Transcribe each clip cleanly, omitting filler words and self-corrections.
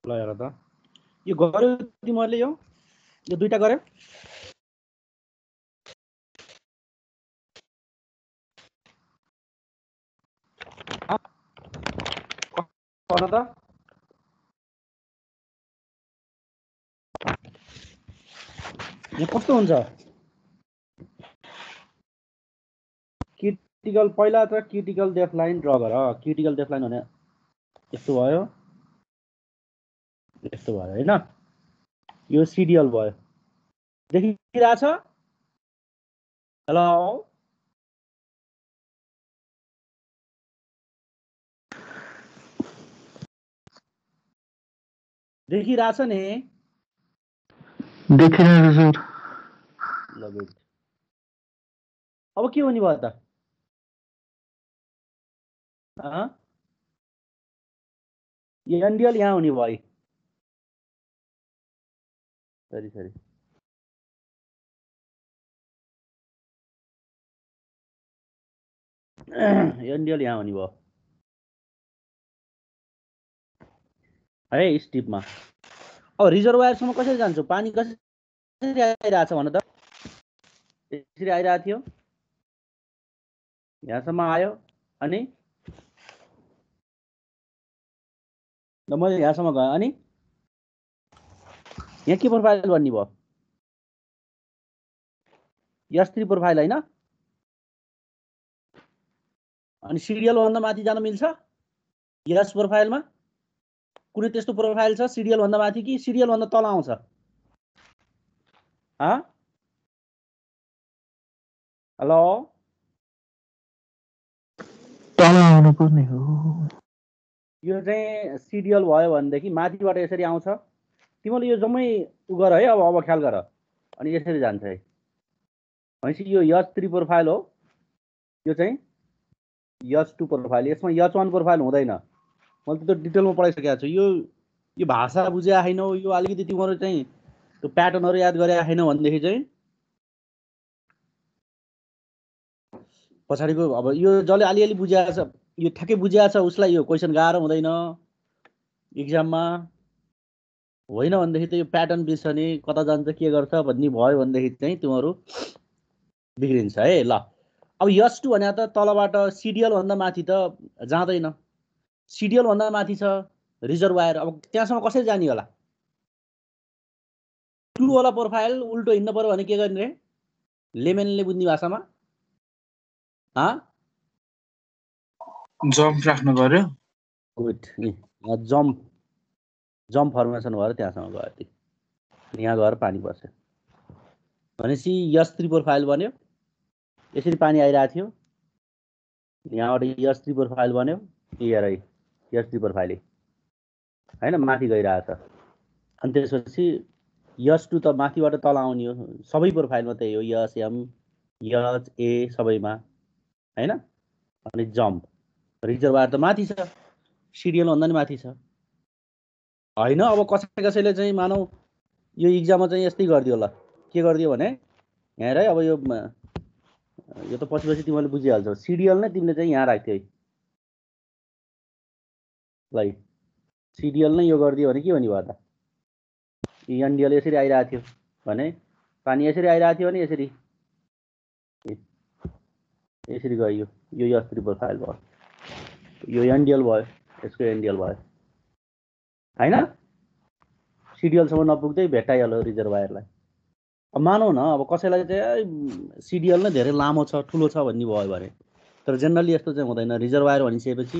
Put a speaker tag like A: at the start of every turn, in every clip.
A: ल हेर त यो गर्यो तिमीहरूले यो दुईटा गर्यो गर्न त यहाँ कस्तो हुन्छ क्रिटिकल पहिला त क्रिटिकल डेथ लाइन ड्र गर क्रिटिकल डेथ लाइन भने यस्तो भयो हैन यो सिडियल भयो देखिरहेछ हेलो देखिरहेछ नि
B: देखिरहेछ सर
A: ल गुड अब के हुने भयो त एनडिएल यहाँ हुने भयो सरी एनडिएल यहाँ हुने भयो है स्टिपमा अब रिजर्वायरसम्म कसरी जान्छौ पानी कसरी आइरहेछ भन त यसरी आइरहेको थियो यहाँसम्म आयो अनि मैले यहाँसम्म गएँ अनि यहाँ के प्रोफाइल भन्ने भयो S3 प्रोफाइल हैन अनि सिरियल भन्दा माथि जान मिल्छ यस प्रोफाइलमा कुनै त्यस्तो प्रोफाइल छ सिरियल भन्दा माथि कि सिरियल भन्दा तल आउँछ हेलो
B: तल आउनु पर्ने हो
A: यो चाहिँ सिरियल भयो भनेदेखि माथिबाट यसरी आउँछ तिमीले यो जम्मै उ गर है अब ख्याल गर अनि यसरी जान्छ है भनेपछि यो S3 प्रोफाइल हो यो चाहिँ S2 प्रोफाइल यसमा S1 प्रोफाइल हुँदैन मैले त डिटेलमा पढाइसकेको छु यो भाषा बुझेको छैनौ यो अलिकति तिम्रो चाहिँ त्यो प्याटर्नहरु याद गरेको छैन भनेदेखि चाहिँ पछाडीको अब यो जसले अलिअलि बुझेको छ यो ठ्याक्कै बुझेको छ उसलाई यो क्वेशन गाह्रो हुँदैन एक्जाममा होइन भनेदेखि त यो प्याटर्न बिर्सने कता जान्छ के गर्छ भन्ने भयो भनेदेखि चाहिँ तिमीहरू बिग्रिन्छ है ल अब S2 भने त तलबाट सिडियल भन्दा माथि त जाँदैन सिडियल भन्दा माथि छ रिजर्वायर अब त्यहाँसम्म कसरी जाने होला टु वाला प्रोफाइल उल्टो हिँड्न पर्यो भने के गर्ने रे लेमेनले बुझ्ने भाषामा
B: जम्प राख्नु पर्यो
A: गुड यहाँ जम्प फर्मेसन भएर त्यहाँसम्म गयो यहाँ गएर पानी पर्छ भनेपछि S3 प्रोफाइल बन्यो यसरी पानी आइरहेको थियो यहाँबाट S3 प्रोफाइल बन्यो हेर S3 प्रोफाइल हैन माथि गइरहेछ अनि त्यसपछि S2 त माथिबाट तल आउने हो सबै प्रोफाइलमा त्यही हो SM A सबैमा हैन अनि जम्प रिजर्वायर त माथि छ सिडियल भन्दा नि माथि छ हैन अब कसैले चाहिँ मानौ यो एक्जाममा चाहिँ यस्तै गर्दियो होला के गर्दियो भने यहाँ हेर है अब यो त पछि तिमीले बुझिहाल्छौ सिडियल नै तिमीले चाहिँ यहाँ राख्थ्यौ ल सिडियल नै यो गर्दियो भने के हुने भयो त एनडिएल यसरी आइरहेको थियो भने पानी यसरी आइरहेको थियो भने यसरी गयो यो S3 प्रोफाइल भयो यो एनडिएल भयो यसको एनडिएल भयो हैन सिडियलसम्म नपुग्दै भेटाइहाल्यो रिजर्वायरलाई अब मानौ न अब कसैलाई चाहिँ सिडियल नै धेरै लामो छ ठुलो छ भन्ने भयो भने तर जेनरली यस्तो चाहिँ हुँदैन रिजर्वायर भनिसकेपछि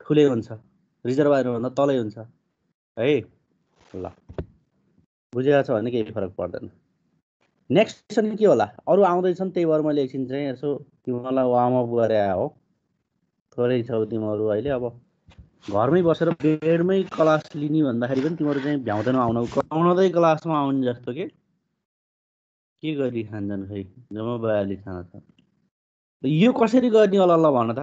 A: ठुलै हुन्छ रिजर्वायर भन्दा तलै हुन्छ है ल बुझेको छ भने केही फरक पर्दैन नेक्स्ट क्वेसन के होला अरु आउँदैछन् त्यही भएर मैले एकछिन चाहिँ यसो तिमीहरूलाई वार्म अप गरे हो थोरै छौ तिमीहरू अहिले अब घरमै बसेर बेडमै क्लास लिने भन्दाखेरि पनि तिमीहरू चाहिँ भ्याउँदैनौ आउनदै क्लासमा आउने जस्तो के गरी खान्छन् खै जम्मा 42 जना छ यो कसरी गर्ने होला ल भन त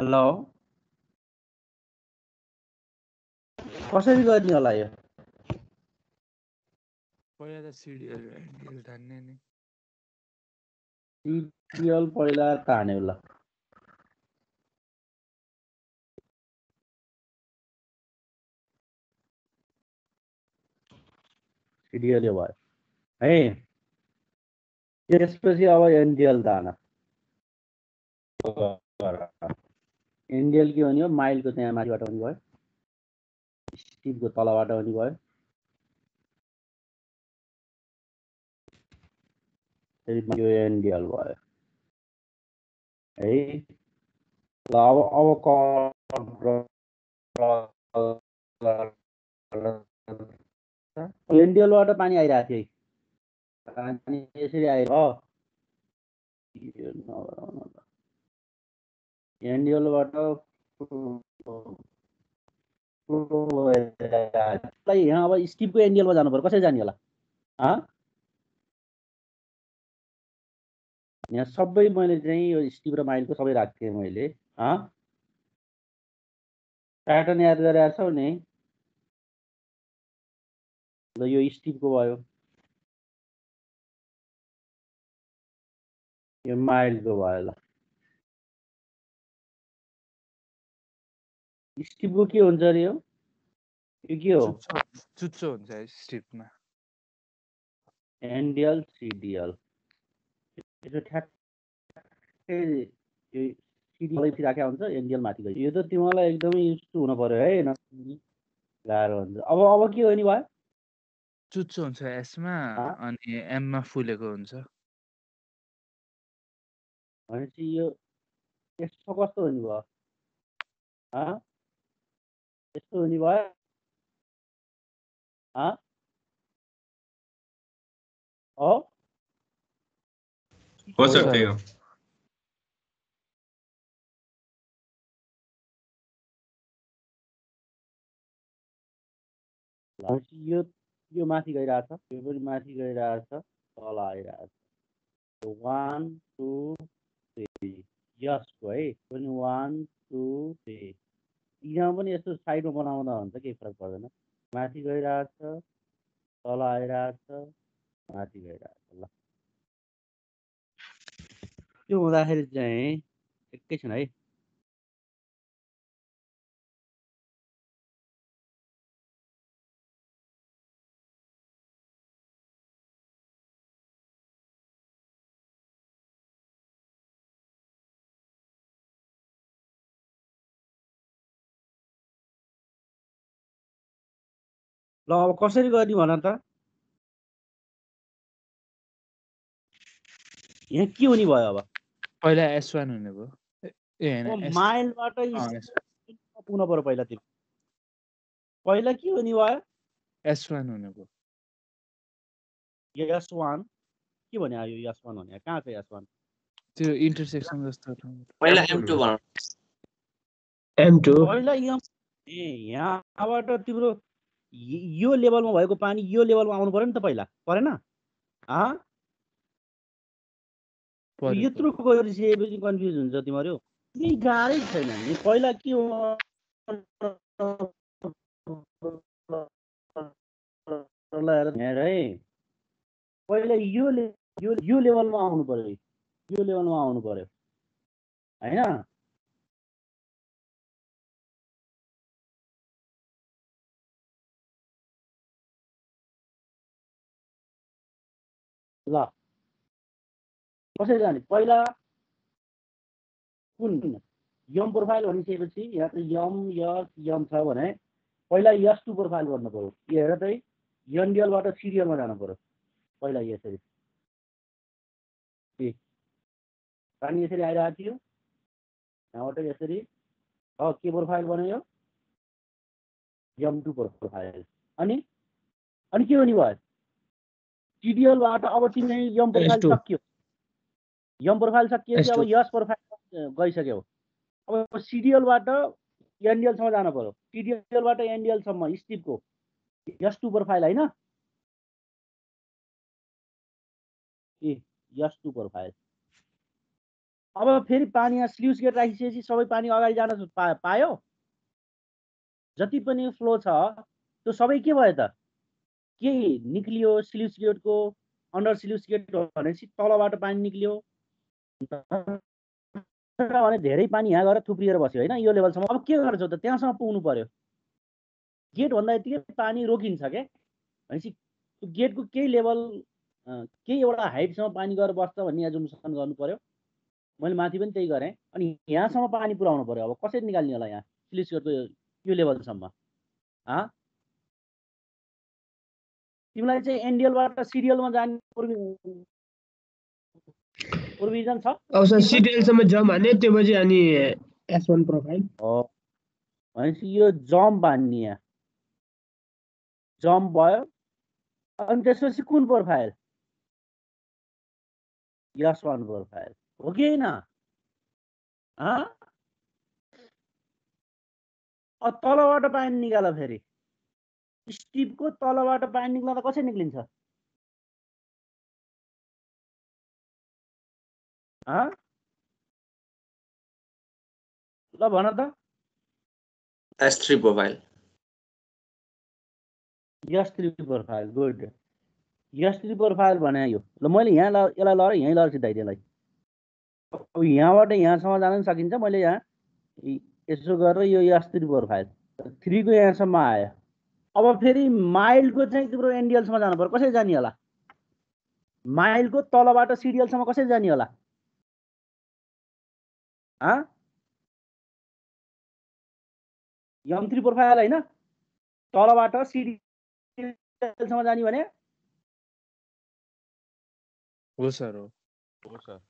A: हेलो कसरी गर्ने होला यो
C: पहिला त सिडियल तान्ने नि
A: सिडियल पहिला तान्यो ल सिडिएल यो भयो है। त्यसपछि अब एनडिएल तान एनडिएल के हुने हो माइलको त्यहाँ माथिबाट हुने भयो स्टिपको तलबाट हुने भयो फेरि यो एनडिएल भयो है। ल अब एनडिएलबाट पानी आइरहेको थियो पानी यसरी आइरह एनडिएलबाट यहाँ अब स्टिपको एनडिएलमा जानु पर्यो कसरी जाने होला यहाँ सबै मैले चाहिँ यो स्टिप र माइलको सबै राख्थेँ मैले प्याटर्न याद गरेर छौ नि ल यो स्टिपको भयो यो माइलको भयो ल स्टिपको के हुन्छ अरे यो के हो
C: चुच्चो हुन्छ स्टिपमा
A: एनडिएल सिडिएल यो ठ्याक्कै सिडिएल राखेको हुन्छ एनडिएल माथि गयो यो त तिमीलाई एकदमै युज हुन पर्यो है गाह्रो हुन्छ अब के हो नि भयो
C: चुच्चो हुन्छ एसमा अनि एममा फुलेको हुन्छ
A: भनेपछि यो यस्तो कस्तो हुने भयो यस्तो हुने भयो
D: हो सक्छ यो
A: यो माथि गइरहेछ यो पनि माथि गइरहेछ तल आइरहेछ 1 2 3 यसको है पनि 1 2 3 यहाँ पनि यस्तो साइडमा बनाउँदा हुन्छ केही फरक पर्दैन माथि गइरहेछ तल आइरहेछ माथि गइरहेछ ल त्यो हुँदाखेरि चाहिँ एकैछिन है ल अब कसरी गर्ने भन त यहाँ के हुने भयो अब
C: पहिला S1 हुने भयो ए हैन
A: माइलबाट पुग्नु पर्यो पहिला के हुने भयो
C: S1 हुने भयो
A: S1 के भने आयो S1 भने कहाँ छ S1
C: त्यो इन्टरसेक्सन जस्तो
D: पहिला M2 भनौं M2
A: पहिला यहाँबाट तिम्रो यो लेभलमा भएको पानी यो लेभलमा आउनु पर्यो नि त पहिला परेन यत्रो गएपछि कन्फ्युज हुन्छ तिमीहरू केही गाह्रै छैन नि पहिला के हो है पहिला यो लेभलमा आउनु पर्यो यो लेभलमा आउनु पर्यो हैन ल कसरी जाने पहिला कुन यम प्रोफाइल भनिसकेपछि यहाँ त यम छ भने पहिला S2 प्रोफाइल गर्नु पर्यो यो हेर त एनडिएलबाट सिरियलमा जानु पर्यो पहिला यसरी पानी यसरी आइरहेको थियो यहाँबाट यसरी के प्रोफाइल बन्यो M2 प्रोफाइल अनि के हुने भयो सिडिएलबाट अब तिमी यम प्रोफाइल सक्यो यम प्रोफाइल सकिएपछि अब यस प्रोफाइल गइसक्यो अब सिडिएलबाट एनडिएलसम्म जानु पर्यो सिडिएलबाट एनडिएलसम्म स्टिपको S2 प्रोफाइल हैन S2 प्रोफाइल अब फेरि पानी यहाँ स्ल्युस गेट राखिसकेपछि सबै पानी अगाडि जान पायो जति पनि फ्लो छ त्यो सबै के भयो त के निक्लियो स्ल्युस गेटको अन्डर स्ल्युस गेट भनेपछि तलबाट पानी निक्लियो भने धेरै पानी यहाँ गएर थुप्रिएर बस्यो हैन यो लेभलसम्म अब के गर्छौ त त्यहाँसम्म पुग्नु पर्यो गेट भन्दा यतिकै पानी रोकिन्छ के भनेपछि त्यो गेटको केही लेभल केही एउटा हाइटसम्म पानी गएर बस्छ भन्ने एजुम्सन गर्नु पर्यो। मैले माथि पनि त्यही गरेँ। अनि यहाँसम्म पानी पुऱ्याउनु पर्यो। अब कसरी निकाल्ने होला यहाँ स्लुइस गेटको यो लेभलसम्म? तिमीलाई चाहिँ एनडिएलबाट सिडिएलमा जाने प्रोभिजन छ?
E: अब सर सिडिएलसम्म जम्प हाने त्यसपछि अनि S1 प्रोफाइल
A: हो भनेपछि यो जम्प हान्ने यहाँ जम्प भयो। अनि त्यसपछि कुन प्रोफाइल? S1 प्रोफाइल हो कि होइन? तलबाट पानी निकाल फेरि स्टिपको तलबाट पानी निक्लँदा कसरी निक्लिन्छ? ल भन त।
D: S3 profile.
A: S3 profile good. S3 profile भने यो ल मैले यहाँ यसलाई लएर यहीँ लएर सिधाइदिएँ यसलाई। अब यहाँबाट यहाँसम्म जान पनि सकिन्छ। मैले यहाँ यसो गरेर यो S3 प्रोफाइल 3 को यहाँसम्म आयो। अब फेरि माइलको चाहिँ तिम्रो एनडिएलसम्म जानु पर्यो। कसरी जाने होला? माइलको तलबाट सिडिएलसम्म कसरी जाने होला? M3 प्रोफाइल होइन, तलबाट सिडिएलसम्म जाने भने
C: हो सर। हो सर।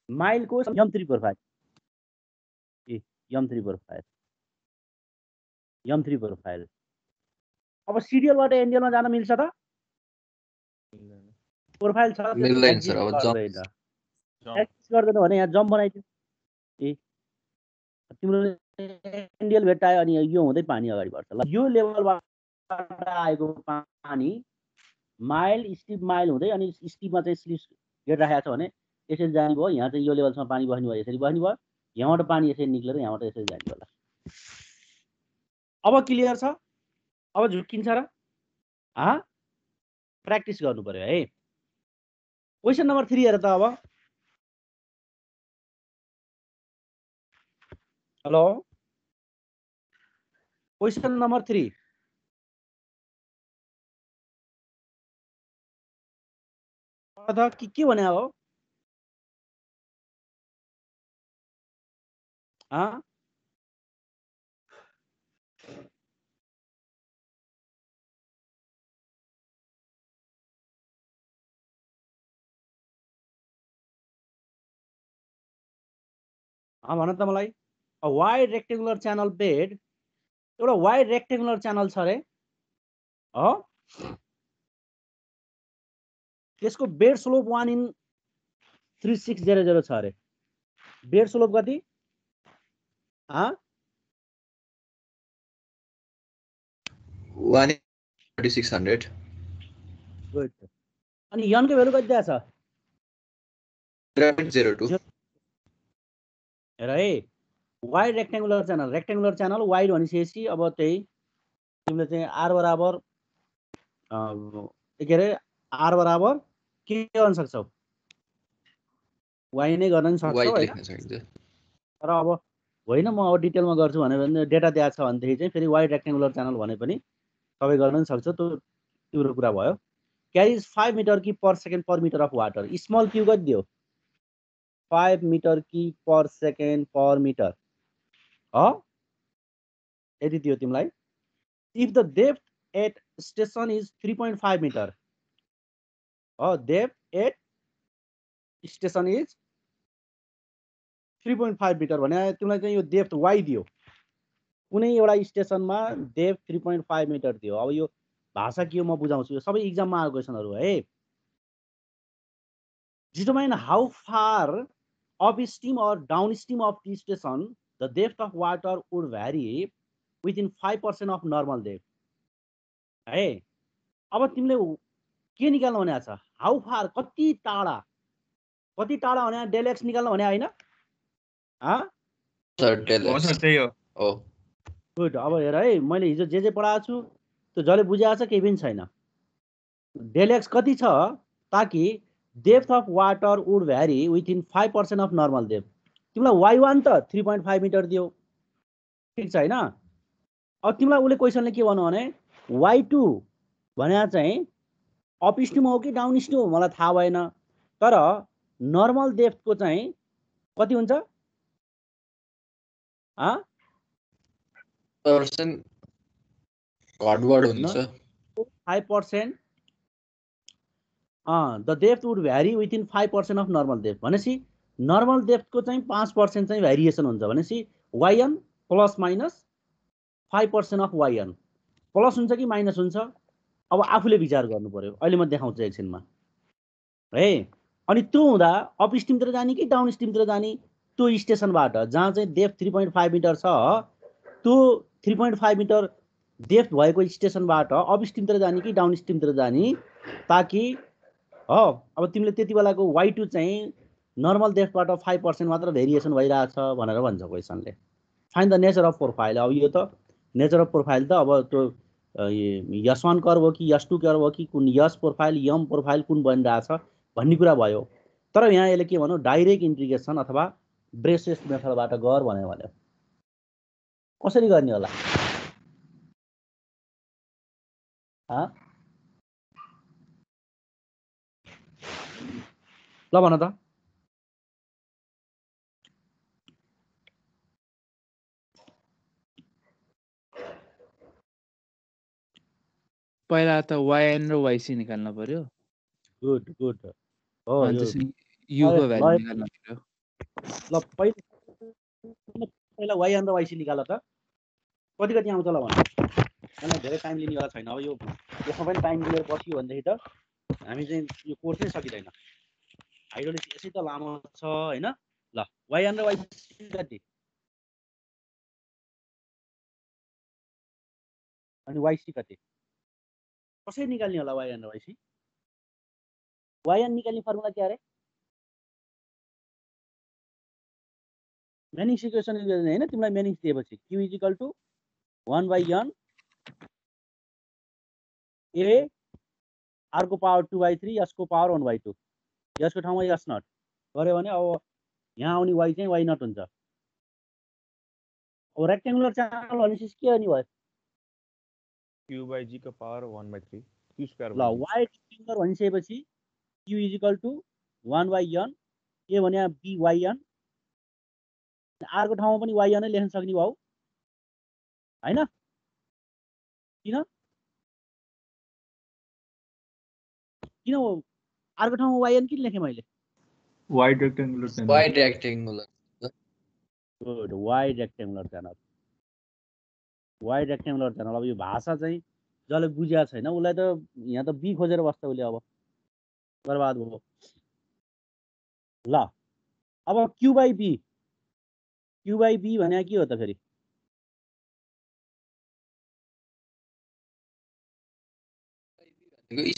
A: माइलको M3 profile M3 profile M3 profile. अब सिडिएलबाट एनडिएलमा जान मिल्छ त? प्रोफाइल छ
F: मिल्दैन सर। अब
A: जम्प गर्दैन भने यहाँ जम्प बनाइदियो। तिम्रो एनडिएल भेट्टायो अनि यो हुँदै पानी अगाडि बढ्छ। ल यो लेभलबाट आएको पानी माइल स्टिप माइल हुँदै अनि स्टिपमा चाहिँ स्लिप गेट राखेको छ भने यसरी जाने भयो। यहाँ चाहिँ यो लेभलसम्म पानी बस्ने भयो, यसरी बस्ने भयो। यहाँबाट पानी यसरी निक्लेर यहाँबाट यसरी जाने होला। अब क्लियर छ? अब झुक्किन्छ र? प्र्याक्टिस गर्नु पर्यो है। क्वेसन नम्बर 3 हेर त। अब हेलो, क्वेसन नम्बर 3 के भने हो? भन त मलाई। वाइड रेक्टेङ्गुलर च्यानल बेड, एउटा वाइड रेक्टेङ्गुलर च्यानल छ अरे हो। त्यसको बेड स्लोप 1/3600 छ अरे। बेड स्लोप कति?
F: 1/3600।
A: गुड। अनि यनको भ्यालु कति दिएको छ?
F: 0.02।
A: हेर है, वाइड रेक्टेङ्गुलर च्यानल वाइड भनेपछि अब त्यही तिमीले चाहिँ आर बराबर के अरे आर बराबर के गर्न सक्छौ? वाइ नै गर्न सक्छौ हैन? तर अब होइन म अब डिटेलमा गर्छु भने डेटा दिएको छ भनेदेखि चाहिँ फेरि वाइड रेक्टेङ्गुलर च्यानल भने पनि तपाईँ गर्न सक्छ। त्यो तिम्रो कुरा भयो। Carries 5 metre cube per second per metre of water. Small q कति दियो? 5 metre cube per second per metre हो, यति दियो तिमीलाई। If the depth at station is 3.5 metre हो, depth at station is 3.5 metre भने तिमीलाई चाहिँ यो डेप्थ वाइ दियो। कुनै एउटा स्टेसनमा डेप्थ 3.5 मिटर दियो। अब यो भाषा के हो म बुझाउँछु। यो सबै इक्जाममा आएको क्वेसनहरू है। Determine how far up stream or downstream of the station the depth of water would vary within 5% of normal depth है। अब तिमीले के निकाल्नु भने छ? हाउ फार, कति टाढा भने डेल एक्स निकाल्नु भने हैन?
F: Sir del X.
D: हो त्यही हो।
A: गुड। अब हेर है, मैले हिजो जे पढाएको छु त्यो जसले बुझाएको छ केही पनि छैन। डेल एक्स कति छ? ताकि depth of water would भ्यारी within 5% of normal depth. तिमीलाई y1 त 3.5 मिटर दियो, ठिक छ हैन? अब तिमीलाई उसले क्वेसनले के भन्नु भने y2 भने चाहिँ अप स्ट्रिम हो कि डाउन स्ट्रिम हो मलाई थाहा भएन, तर नर्मल डेप्थको चाहिँ कति हुन्छ? अ
F: पर्सेन्ट घटबड हुन्छ
A: 5%, the depth would भ्यारी within 5% of normal depth. भनेपछि नर्मल डेप्थको चाहिँ 5% चाहिँ भ्यारिएसन हुन्छ। भनेपछि YN plus minus 5% of YN plus हुन्छ कि माइनस हुन्छ, अब आफूले विचार गर्नु पर्यो। अहिले म देखाउँछु एकछिनमा है। अनि त्यो हुँदा अप स्ट्रिमतिर जाने कि डाउन स्ट्रिमतिर जाने? त्यो स्टेसनबाट जहाँ चाहिँ डेप्थ 3.5 मिटर छ, त्यो 3.5 मिटर डेप्थ भएको स्टेसनबाट अप स्ट्रिमतिर जाने कि डाउन स्ट्रिमतिर जाने? ताकि हो अब तिमीले त्यति बेलाको Y2 चाहिँ नर्मल डेप्थबाट 5% मात्र भेरिएसन भइरहेछ भनेर भन्छ क्वेसनले। Find the nature of profile. अब यो त नेचर अफ प्रोफाइल त अब त्यो S1 कर्भ हो कि S2 कर्भ हो कि कुन यस प्रोफाइल यम प्रोफाइल कुन बनिरहेछ भन्ने कुरा भयो। तर यहाँ यसले के भन्यो, डाइरेक्ट इन्टिग्रेसन अथवा ब्रेसेस मेथडबाट गर भन्यो। कसरी गर्ने होला? ल भन त।
C: पहिला त YN र YC निकाल्न पर्यो,
A: गुड गुड हो
C: अनि
A: यो
C: त्यसपछि U को भ्यालु निकाल्न पर्यो।
A: ल पहिला YN र YC निकाल त। कति कति आउँछ ल भन। मलाई धेरै टाइम लिने वाला छैन। अब यसमा पनि टाइम लिएर बस्यो भनेदेखि त हामी चाहिँ यो कोर्स नै सकिँदैन। हाइड्रोलिसिस यसै त लामो छ होइन। ल YN र YC कति? अनि YC कति? कसरी निकाल्ने होला YN र YC? YN निकाल्ने फर्मुला के अरे? मेनिङ्स इक्वेसन होइन, तिमीलाई मेनिङ्स दिएपछि Q is equal to 1/n A R को पावर 2/3 S को पावर 1/2। यसको ठाउँमा S नट गऱ्यो भने अब यहाँ आउने Y चाहिँ Y नट हुन्छ। अब रेक्टेङ्गुलर च्यानल भनेपछि के गर्ने भयो?
G: Q/G का पावर 1/3 Q स्क्वायर।
A: ल Y रेक्टेङ्गुलर भनिसकेपछि Q is equal to 1/n A भने BYN, R को ठाउँमा पनि YN नै लेख्न सक्ने भयो हैन? किन R को ठाउँमा YN किन लेखेँ मैले?
B: Wide rectangular channel.
F: Wide rectangular.
A: Good, wide rectangular channel. Wide rectangular channel. अब यो भाषा चाहिँ जसले बुझेको छैन उसलाई त यहाँ त बी खोजेर बस्छ उसले, अब बर्बाद भयो। ल अब Q/B भने के हो त फेरि?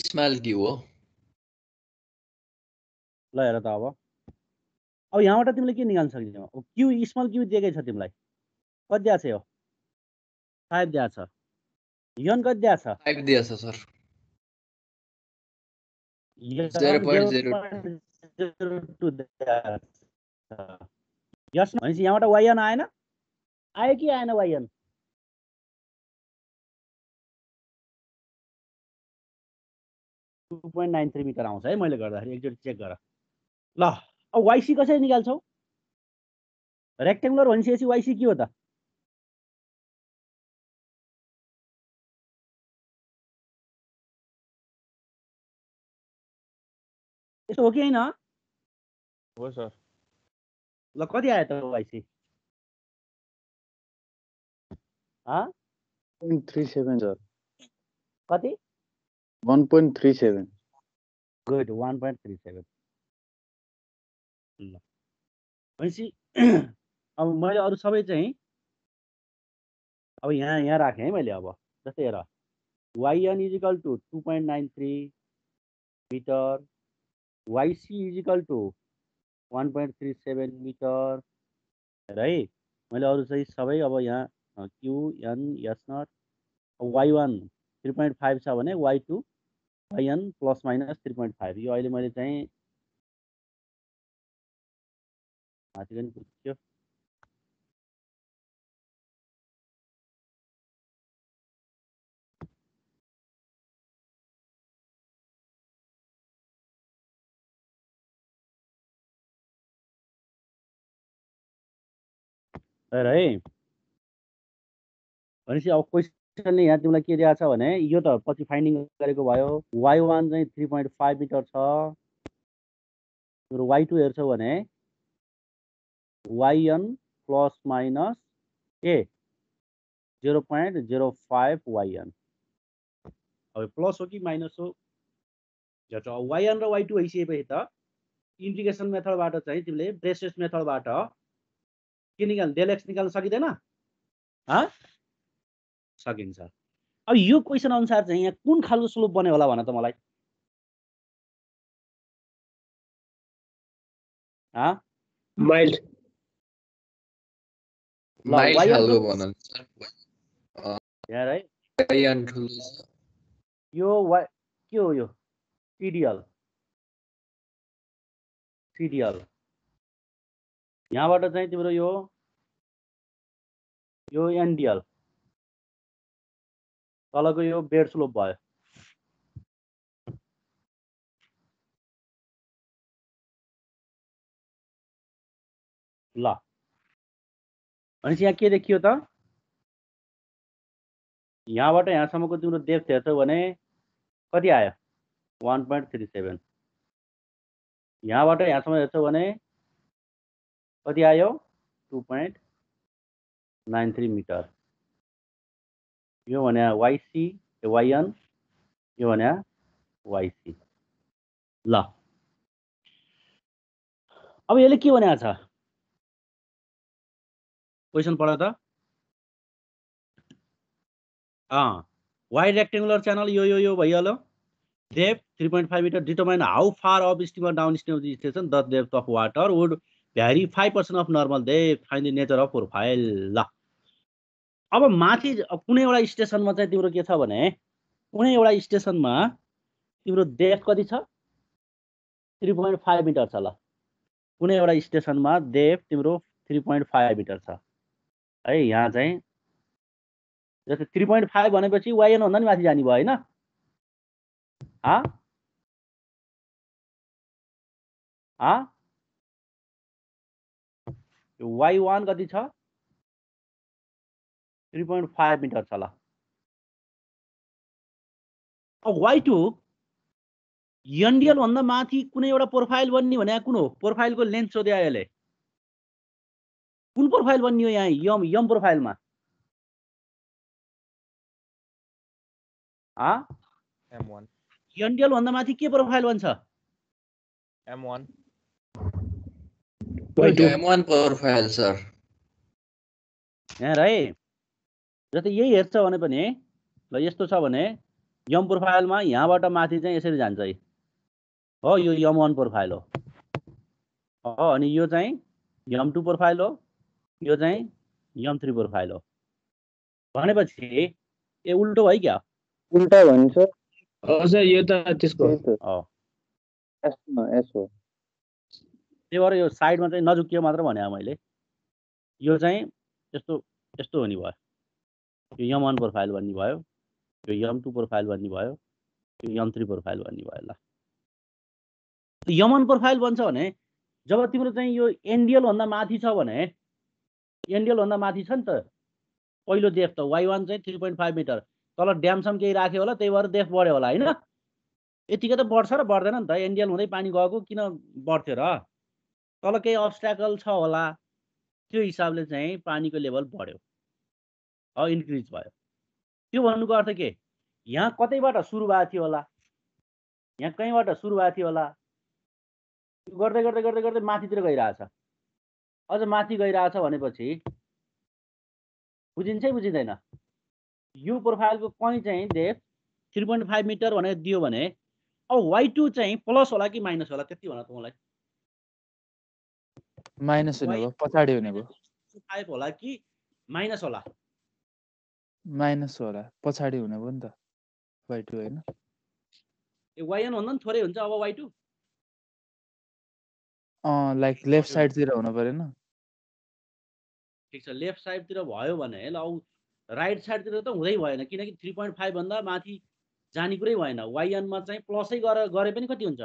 F: स्मल क्यू हो।
A: ल हेर त अब यहाँबाट तिमीले के निकाल्न सक्छौ? क्यू स्मल क्यू दिएकै छ तिमीलाई। कति दिएको छ यो? 5 दिएको छ। यन कति दिएको छ?
F: 5 दिएछ सर। 0.02
A: यस भनेपछि यहाँबाट YN आएन? आयो कि आएन YN? टु 2.93 मिटर आउँछ है मैले गर्दाखेरि। एकचोटि चेक गर। ल अब YC कसरी निकाल्छौ? रेक्टेङ्गुलर भनिसकेपछि YC के हो त? यसो हो कि होइन?
G: हो सर।
A: ल कति आयो त YC?
B: 1.37 सर।
A: कति?
B: 1.37।
A: गुड, 1.37। ल भनेपछि अब मैले अरू सबै चाहिँ अब यहाँ राखेँ है मैले। अब जस्तै हेर YN is equal to 2.93 metre, YC is equal to 1.37 metre है। मैले अरू चाहिँ सबै अब यहाँ QN S नट, Y1 3.5 छ भने Y2 YN प्लस माइनस 3.5। यो अहिले मैले चाहिँ माथि पनि पुग्यो। हेर है भनेपछि अब क्वेसनले यहाँ तिमीलाई के दिएको छ भने यो त पछि फाइन्डिङ गरेको भयो y1 चाहिँ 3.5 मिटर छ तिम्रो y2 हेर्छौ भने yn प्लस माइनस के 0.05 yn अब प्लस हो कि माइनस हो हेर्छौ yn र y2 भइसकेपछि त इन्टिग्रेसन मेथडबाट चाहिँ तिमीले ब्रेसेस मेथडबाट के निकाल्नु डेल एक्स निकाल्न सकिँदैन सकिन्छ अब यो क्वेसन अनुसार चाहिँ यहाँ कुन खालको स्लोप बन्यो होला भन त मलाई
E: माइल्ड
F: माइल्ड खालको भनौँ सर
A: यहाँ है
F: yn ठुलो छ
A: यो के हो यो सिडियल यहाँबाट चाहिँ तिम्रो यो एनडियल तलको यो बेड स्लोप भयो ल भनेपछि यहाँ के देखियो त यहाँबाट यहाँसम्मको तिम्रो डेप्थ हेर्छौ भने कति आयो 1.37 यहाँबाट यहाँसम्म हेर्छौ भने कति आयो 2.93 मिटर यो भने YC YN यो भने YC ल अब यसले के भनेको छ क्वेसन पढ त वाइड रेक्टेंगुलर चैनल यो भइहाल्यो depth 3.5 metre determine how far upstream or downstream station the depth of water would vary 5% of normal depth find the nature of profile ल अब माथि कुनै एउटा स्टेसनमा चाहिँ तिम्रो के छ भने कुनै एउटा स्टेसनमा तिम्रो डेप्थ कति छ 3.5 मिटर छ ल कुनै एउटा स्टेसनमा डेप्थ तिम्रो 3.5 मिटर छ है यहाँ चाहिँ जस्तै 3.5 भनेपछि YN भन्दा नि माथि जाने भयो हैन Y1 कति छ 3.5 मिटर छ ल अब Y2 एनडिएल भन्दा माथि कुनै एउटा प्रोफाइल बन्ने भने कुन हो प्रोफाइलको लेन्थ सोध्या यसले कुन प्रोफाइल बन्नियो यहाँ यम प्रोफाइलमा
G: M1
A: एनडिएल भन्दा माथि के प्रोफाइल बन्छ
G: M1
F: M1 प्रोफाइल सर
A: यहाँ है जस्तै यही हेर्छ भने पनि ल यस्तो छ भने यम प्रोफाइलमा यहाँबाट माथि चाहिँ यसरी जान्छ है हो यो M1 प्रोफाइल हो अनि यो चाहिँ M2 प्रोफाइल हो यो चाहिँ M3 प्रोफाइल हो भनेपछि ए उल्टो भयो क्या
B: उल्टा भन्छ
E: हजुर यो त त्यसको
B: एस हो
A: त्यही भएर यो साइडमा चाहिँ नझुकियो मात्र भने मैले यो चाहिँ यस्तो हुने भयो यो M1 प्रोफाइल भन्ने भयो यो M2 प्रोफाइल भन्ने भयो यो M3 प्रोफाइल भन्ने भयो ल M1 प्रोफाइल बन्छ भने जब तिम्रो चाहिँ यो एनडिएल भन्दा माथि छ भने एनडिएल भन्दा माथि छ नि त पहिलो डेप्थ त Y1 चाहिँ 3.5 मिटर तल ड्यामसम्म केही राख्यो होला त्यही भएर डेप्थ बढ्यो होला हैन यतिकै त बढ्छ र बढ्दैन नि त एनडिएल हुँदै पानी गएको किन बढ्थ्यो र तल केही अब्स्ट्याकल छ होला त्यो हिसाबले चाहिँ पानीको लेभल बढ्यो इन्क्रिज भयो त्यो भन्नुको अर्थ के यहाँ कतैबाट सुरु भएको थियो होला यहाँ कहीँबाट सुरु भएको थियो होला गर्दै गर्दै गर्दै गर्दै माथितिर गइरहेछ अझ माथि गइरहेछ भनेपछि बुझिन्छ बुझिँदैन यो प्रोफाइलको कहीँ चाहिँ डेप्थ 3.5 मिटर भनेर दियो भने अब Y2 चाहिँ प्लस होला कि माइनस होला त्यति भन त मलाई
C: माइनस हुने भयो पछाडि हुने भयो
A: 5 होला कि माइनस होला
C: माइनस होला पछाडि हुने भयो नि त Y2 हैन
A: ए YN भन्दा नि थोरै हुन्छ अब Y2
C: लाइक लेफ्ट साइडतिर हुनु परेन
A: ठिक छ लेफ्ट साइडतिर भयो भने ल औ राइट साइडतिर त हुँदै भएन किनकि 3.5 भन्दा माथि जाने कुरै भएन YN मा चाहिँ प्लसै गरे पनि कति हुन्छ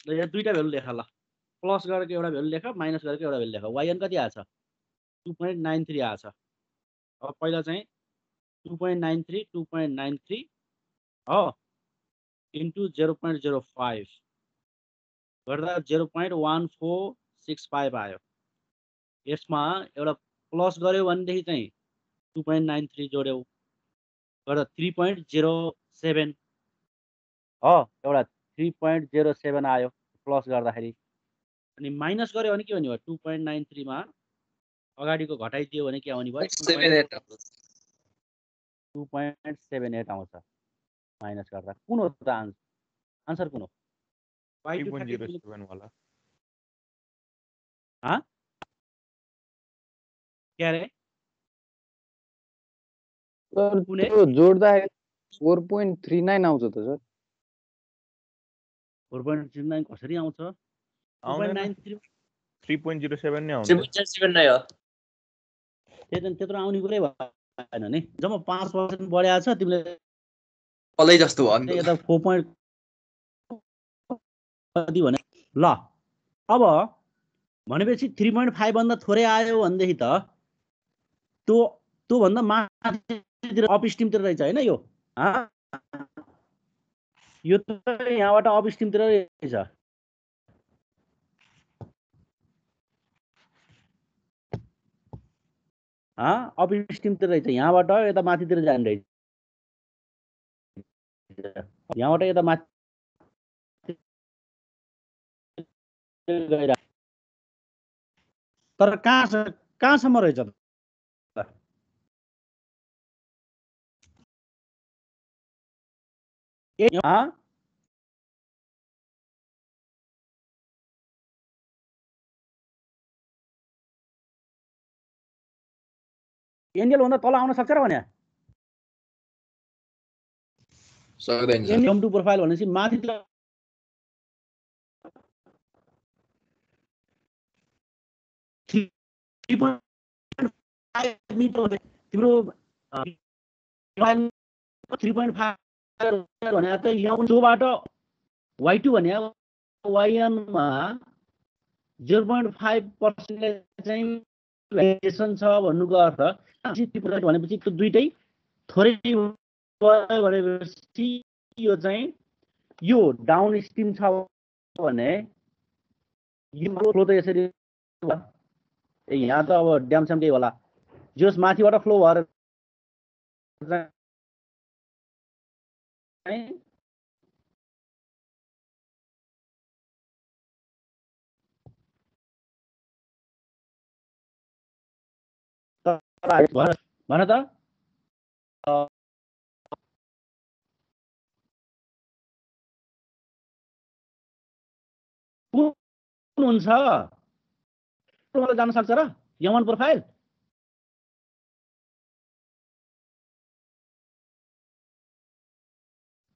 A: ल यहाँ दुईटा भ्यालु लेखा ल प्लस गरेको एउटा भ्यालु लेख माइनस गरेको एउटा भ्यालु लेख yn कति आछ 2.93 आछ अब पहिला चाहिँ 2.93 हो इन्टु 0.05 गर्दा 0.1465 आयो यसमा एउटा प्लस गर्यो भनेदेखि चाहिँ 2.93 जोड्यौ गर्दा 3.07 हो एउटा 3.07 आयो प्लस गर्दाखेरि अनि माइनस गर्यो भने के हुने भयो 2.93 मा अगाडिको घटाइदियो भने के आउने भयो 2.78 आउँछ माइनस गर्दा कुन हो त आन्सर कुन हो
G: 3.07 वाला
A: हाँ क्या रे
B: सर
A: कुनै
B: त्यो जोड्दाखेरि 4.39 आउँछ त सर
A: 4.39 कसरी आउँछ
G: आउँदैन
A: 2.93
G: 3.07 नै आउँछ
D: 3.7 नै हो
A: त्यत्रो आउने कुरै भएन नि जम्मा 5% बढ्या छ तिमीले
F: पलै जस्तो भयो नि त।
A: यता 4. कति भने ल अब भनेपछि 3.5 भन्दा थोरै आयो भनेदेखि त त्यो भन्दा माथितिर अपस्ट्रिमतिर रहेछ हैन यो यो त यहाँबाट अपस्ट्रिमतिर रहेछ अपस्ट्रिमतिर रहेछ यहाँबाट यता माथितिर जाने रहेछ यहाँबाट यता माथि गइरहेको तर कहाँसम्म रहेछ त एनडिएल भन्दा तल आउन सक्छ र भने
F: सक्दैन सर।
A: एनडिएल टु प्रोफाइल भनेपछि माथि तिम्रो 3.5 भने त यहाँ त्योबाट y2 भने yn मा 0.5% चाहिँ भेरिएसन छ भन्नुको अर्थ भनेपछि त्यो दुईटै थोरै भनेपछि यो चाहिँ यो डाउन स्ट्रिम छ भने यो फ्लो त यसरी यहाँ त अब ड्यामसम केही होला जोस माथिबाट फ्लो भएर भन त कुन हुन्छ जान सक्छ र यमन प्रोफाइल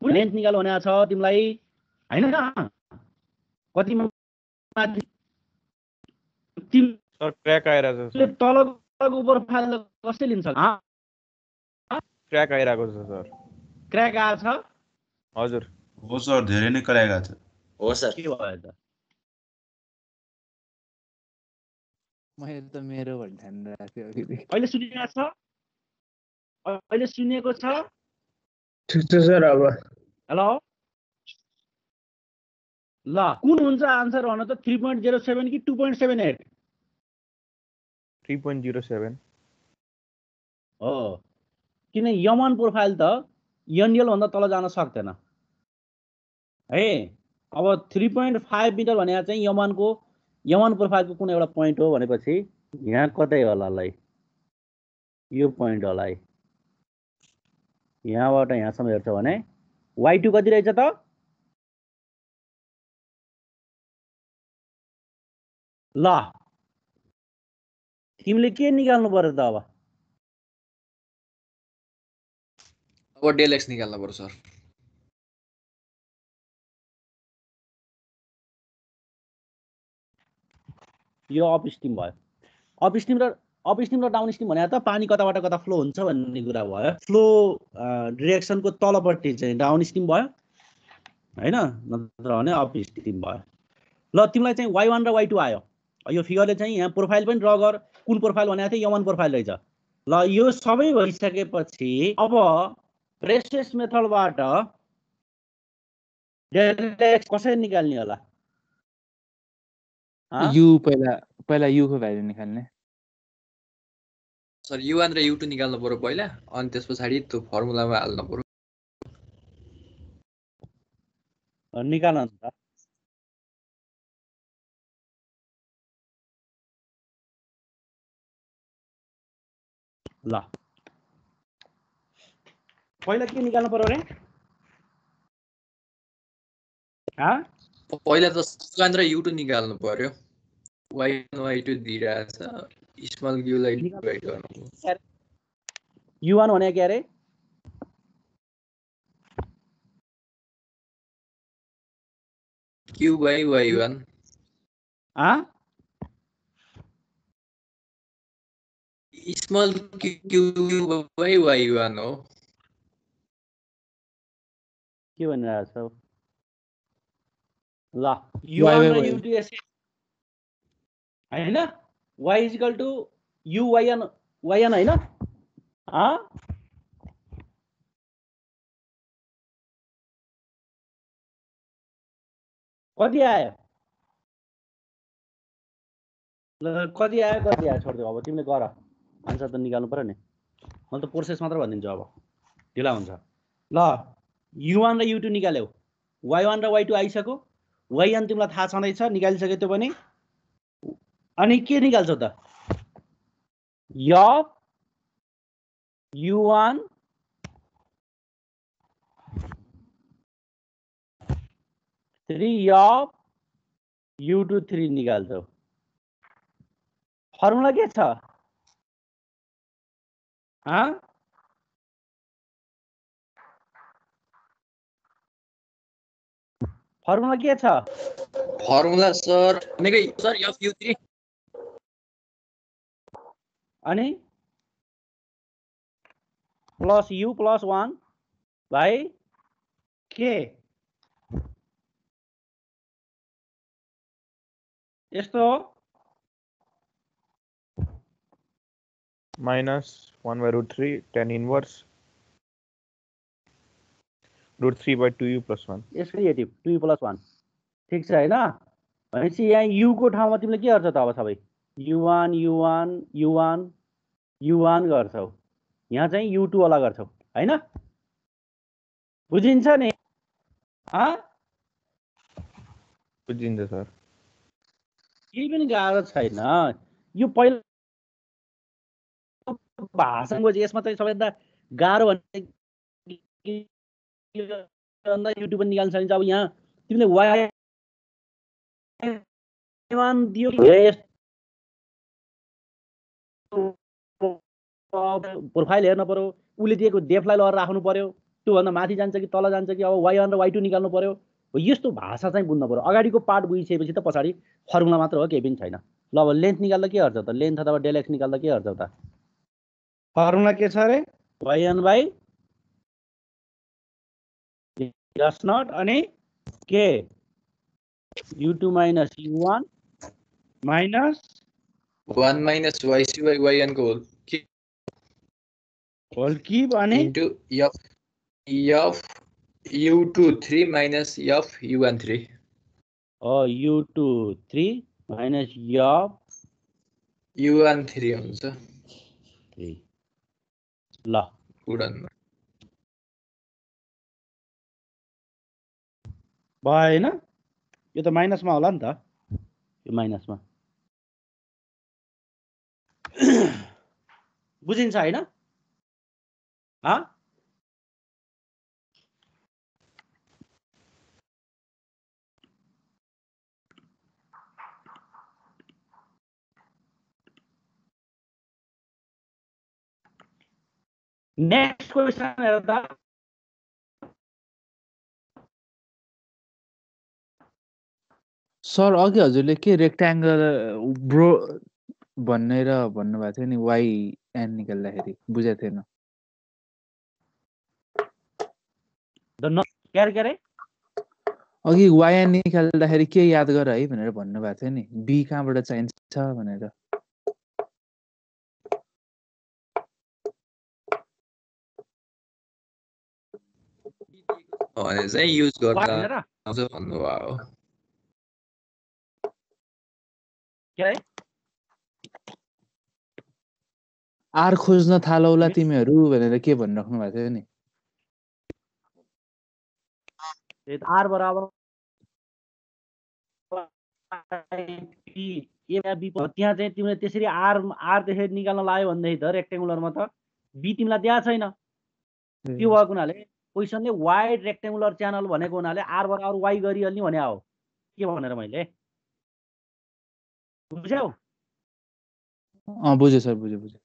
A: लेन्थ निकाल भने छ तिमीलाई हैन कति माथि
G: सर क्र्याक आइरहेको छ सर
A: तलको प्रोफाइल कसले लिन्छ
G: क्र्याक आइरहेको छ सर
A: क्र्याक आछ
G: हजुर
H: हो सर धेरै नै क्र्याक आछ
D: हो सर
A: के भयो त
C: मैले त मेरो भन्ठान राख्यो
A: अहिले सुनिएको छ अहिले सुनिएको छ
E: ठिक छ सर अब
A: हेलो ल कुन हुन्छ आन्सर भन त 3.07 कि 2.78
G: 3.07
A: हो किन यमन प्रोफाइल त एनडिएल भन्दा तल जान सक्दैन है अब 3.5 मिटर भने चाहिँ यमन प्रोफाइलको कुन एउटा पोइन्ट हो भनेपछि यहाँ कतै होला लै यो पोइन्ट होला है यहाँबाट यहाँसम्म हेर्छ भने y2 कति रहेछ त ल तिमीले के निकाल्नु पर्यो त
F: अब डेल एक्स निकाल्नु पर्यो सर।
A: यो अपस्ट्रिम भयो अपस्ट्रिम र डाउन स्ट्रिम भने त पानी कताबाट कता फ्लो हुन्छ भन्ने कुरा भयो फ्लो डिरेक्सनको तलपट्टि चाहिँ डाउन स्ट्रिम भयो हैन नत्र भने अपस्ट्रिम भयो ल तिमीलाई चाहिँ y1 र y2 आयो यो फिगरले चाहिँ यहाँ प्रोफाइल पनि ड्र गर कुन प्रोफाइल भनेको थियो y1 प्रोफाइल रहेछ ल यो सबै भइसकेपछि अब ब्रेसेस मेथडबाट डेल एक्स कसरी निकाल्ने होला
C: यु पहिला यु को भ्यालु निकाल्ने
F: सर u1 र u2 निकाल्नु पर्यो पहिला अनि त्यसपछि त्यो फर्मुलामा हाल्नु पर्यो
A: निकाल अन्त ल पहिला के निकाल्नु पर्यो रे
F: पहिला त u1 र u2 निकाल्नु पर्यो y1 y2 दिइरहेछ स्मल क्यूलाई डिभाइड गर्नु
A: u1 भने के अरे
F: q by y1 small q by y1 हो
A: के भनिरहेछ ल u1 र u2 यसै हैन y equal to u yn हैन कति आयो ल कति आयो छोड्दियो अब तिमीले गर आन्सर त निकाल्नु पर्यो नि मैले त प्रोसेस मात्र भनिदिन्छु अब ढिला हुन्छ ल u1 र u2 निकाल्यौ y1 र y2 आइसक्यो yn तिमीलाई थाहा छँदैछ निकालिसक्यो त्यो पनि अनि के निकाल्छौ त f u1 3 of u2 3 निकाल्छौ formula के छ फर्मुला के छ
F: फर्मुला सर भनेकै सर f u3
A: अनि प्लस u प्लस 1 भाइ के यस्तो
G: minus 1 by root 3 tan inverse root 3 by 2u plus 1
A: यसको नेगेटिभ 2u plus 1 ठीक छ हैन भनेपछि यहाँ u को ठाउँमा तिमीले के गर्छौ त अब सबै u1 u1 u1 u1 गर्छौ यहाँ चाहिँ u2 वाला गर्छौ हैन बुझिन्छ नि
G: बुझिन्छ सर
A: केही पनि गाह्रो छैन यो पहिला भाषाको यसमा चाहिँ सबैभन्दा गाह्रो भन्ने युट्युब पनि निकाल्न सकिन्छ अब यहाँ तिमीले y1 दियो प्रोफाइल हेर्न पर्यो उसले दिएको डेफलाई लगेर राख्नु पर्यो त्योभन्दा माथि जान्छ कि तल जान्छ कि अब y1 र y2 निकाल्नु पर्यो यस्तो भाषा चाहिँ बुझ्नु पर्यो अगाडिको पार्ट बुझिसकेपछि त पछाडि फर्मुला मात्र हो केही पनि छैन ल अब लेन्थ निकाल्दा के गर्छौ त लेन्थ अथवा डेल एक्स निकाल्दा के गर्छौ त फर्मुला के छ अरे yn बाइ s नट अनि के u2 minus u1 minus
F: 1 minus yc by yn को
A: होल क्यूब अनि
F: into f u2 3 minus f u1 3
A: u2 3 minus f
F: u1 3 हुन्छ
A: ल
F: उडानमा
A: भएन यो त माइनसमा होला नि त यो माइनसमा बुझिन्छ हैन नेक्स्ट क्वेसन हेर त
C: सर अघि हजुरले के रेक्ट्याङ्गल ब्रो भनेर भन्नुभएको थियो नि yn निकाल्दाखेरि बुझेको थिएन
A: के अरे
C: अघि YN निकाल्दाखेरि के याद गर है भनेर भन्नुभएको थियो नि, बी कहाँबाट चाहिन्छ भनेर।
F: भने चाहिँ युज गर्दा
A: भनेर
F: आउँछ भन्नुभयो।
A: के है
C: आर खोज्न थालौला तिमीहरू भनेर के भनिराख्नु भएको थियो नि।
A: आर बराबर त्यहाँ चाहिँ तिमीले त्यसरी आर त्यसरी निकाल्न लाग्यो भनेदेखि त रेक्टेङ्गुलरमा त बी तिमीलाई दिएको छैन। त्यो भएको हुनाले क्वेसनले वाइड रेक्टेङ्गुलर च्यानल भनेको हुनाले आर बराबर वाइ गरिहाल्ने भने हो। के भनेर मैले बुझ्यौ?
C: बुझेँ सर, बुझेँ।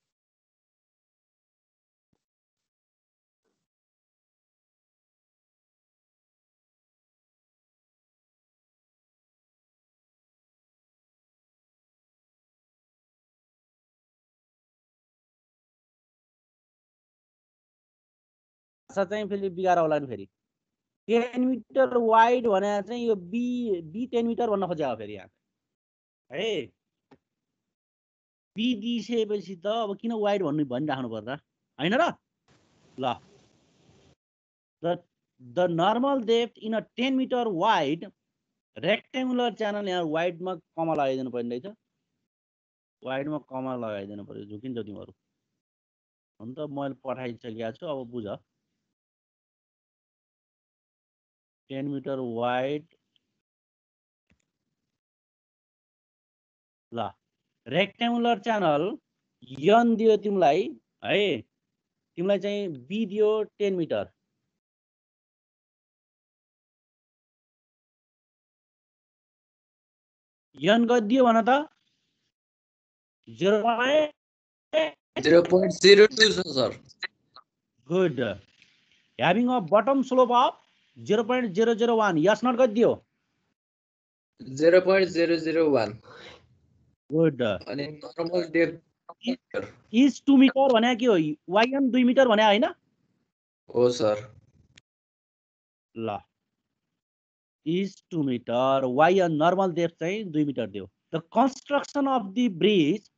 A: चाहिँ फेरि बिगार होला नि फेरि 10 मिटर वाइड भने चाहिँ यो बी 10 मिटर भन्न खोजेको हो फेरि यहाँ है। बी दिइसकेपछि त अब किन वाइड भनिराख्नु पर्दा होइन र? ल the normal depth in a 10 metre wide rectangular channel, यहाँ वाइडमा कमा लगाइदिनु पर्ने रहेछ। वाइडमा कमा लगाइदिनु पर्यो, झुकिन्छ तिमीहरू। हुन त मैले पठाइसकेको छु, अब बुझ। 10 मिटर वाइड ल रेक्टेङ्गुलर च्यानल यन दियो तिमीलाई है। तिमीलाई चाहिँ बी दियो 10 मिटर। यन कति दियो भन त?
F: 0.02 छ sir.
A: Good. Having a bottom slope of 0.001, यस नट कति दियो?
F: 0.001।
A: गुड।
F: अनि नर्मल डेप्थ
A: इज 2 मिटर भने के हो? वाइएन 2 मिटर भने होइन?
F: हो सर।
A: ल इज 2 मिटर, वाइएन नर्मल डेप्थ चाहिँ 2 मिटर दियो। The construction of the bridge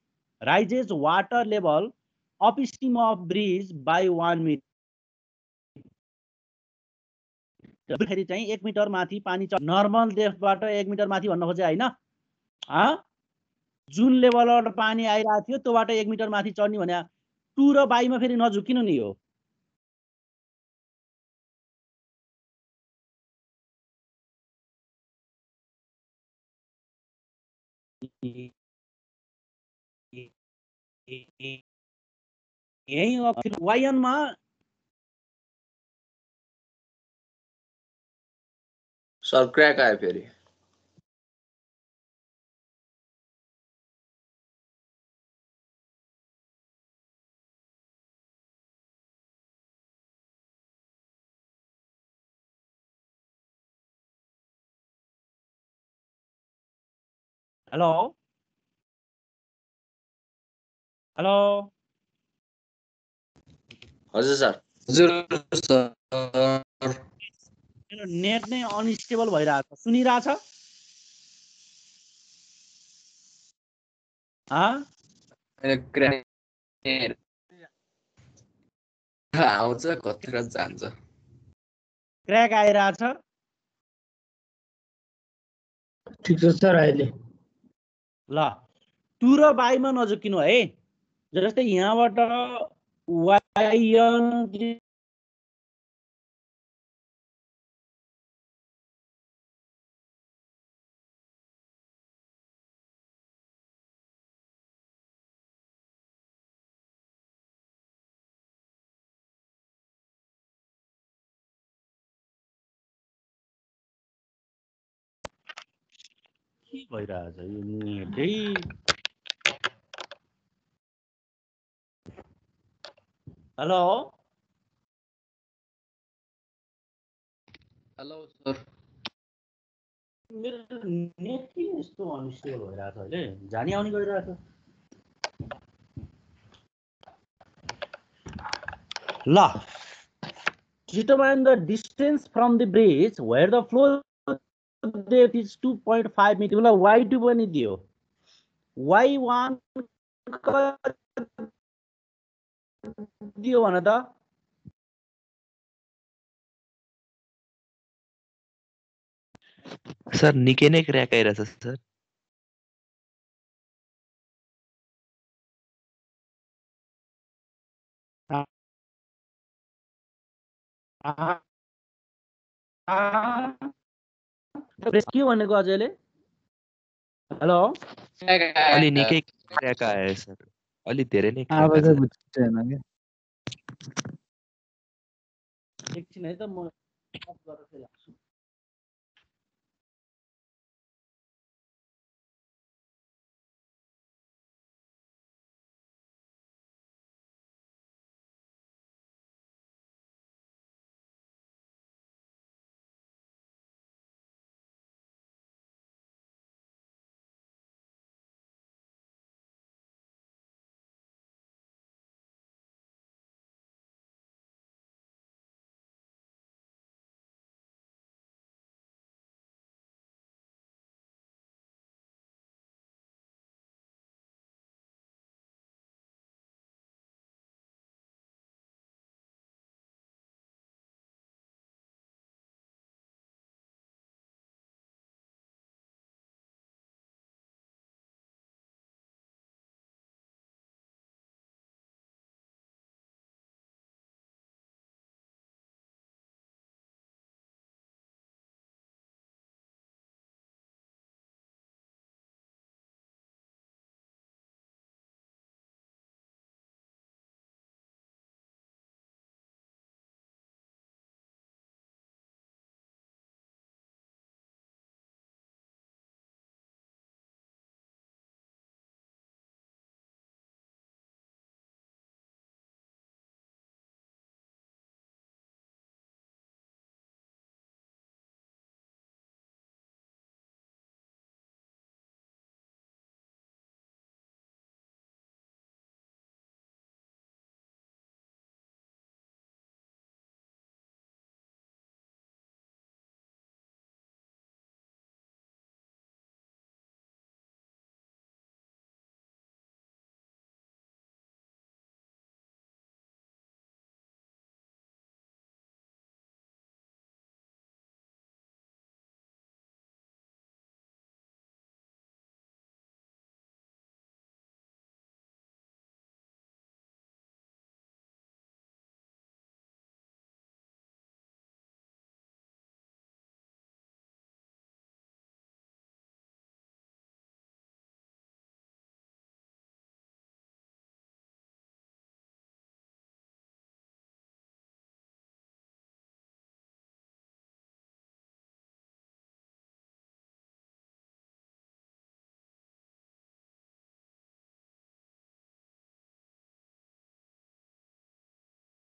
A: raises water level upstream of bridge by 1 metre. फेरि चाहिँ 1 मिटर माथि पानी नर्मल डेप्थबाट 1 मिटर माथि भन्न खोजे होइन? जुन लेभलबाट पानी आइरहेको थियो त्योबाट 1 मिटर माथि चढ्ने भने 2 र बाईमा फेरि नझुकिनु नि हो। यही वाइएनमा
D: सर क्र्याक आयो फेरि।
A: हेलो हेलो
D: हजुर सर।
F: हजुर सर।
A: मेरो नेट नै अनस्टेबल भइरहेछ। सुनिरहेछ?
F: आउँछ कतिर जान्छ।
A: क्र्याक आइरहेछ।
E: ठिक छ सर अहिले।
A: ल 2 र बाईमा नझुकिनु है। जस्तै यहाँबाट वाइएन के भइरहेछ यो नेटै। Hello
F: hello sir.
A: मेरो नेट किन यस्तो अनस्टेबल भइरहेछ अहिले? जाने आउने गरिरहेछ। ल determine the distance from the bridge where the flow depth is 2.5 metre मतलब y2 पनि दियो y1 दियो भन त
I: सर निकै नै क्र्याक आइरहेछ सर
A: के भनेको अझैले हेलो
I: अलि निकै क्र्याक आयो सर अलि धेरै नै क्र्याक
C: आवाज
I: आयो
C: बुझ्दैन क्या
A: एकछिन है त म अफ गरेर फेरि आउँछु